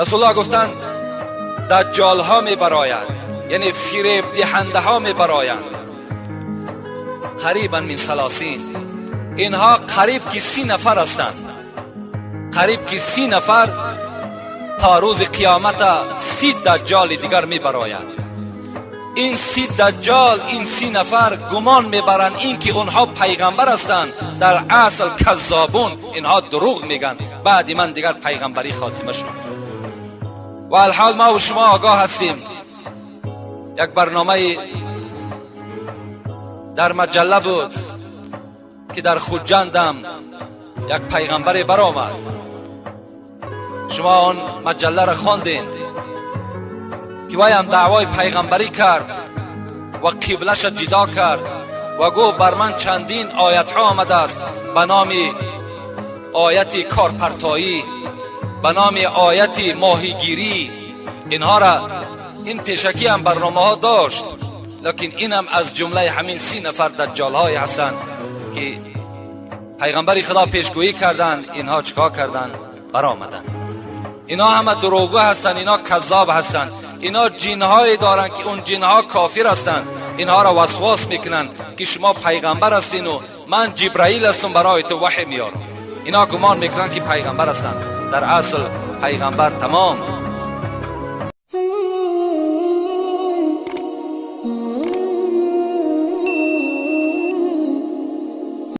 رسول الله گفتند دجال ها می براید، یعنی فریب دهنده ها می برایند. قریبا من 30، اینها قریب که 30 نفر هستند، قریب که 30 نفر تا روز قیامت 30 دجال دیگر می براید. این 30 دجال، این 30 نفر گمان میبرند این که اونها پیغمبر هستند، در اصل کذابون، اینها دروغ میگن. بعد من دیگر پیغمبری خاتمه شد. و الحال ما و شما آگاه هستیم، یک برنامه در مجله بود که در خجندم یک پیغمبر برآمد. شما آن مجله را خواندین که وی هم دعوای پیغمبری کرد و قبلش جدا کرد و گفت بر من چندین آیت ها آمده است به نام آیت کارپرتایی، به نام آیت ماهیگیری. اینها را این پیشکی هم برنامه ها داشت، لیکن این هم از جمله همین 30 نفر دجال های هستند که پیغمبر خدا پیشگویی کردند. اینها چیکار کردند؟ برآمدند. اینا همه دروغگو هستند، اینا کذاب هستند، اینا جن‌هایی دارند که اون جن‌ها کافر هستند. اینها را وسواس میکنند که شما پیغمبر هستین و من جبرائیل هستم برای تو وحی میارم. اینا گمان میکنند که پیغمبر هستند، در اصل پیغمبر تمام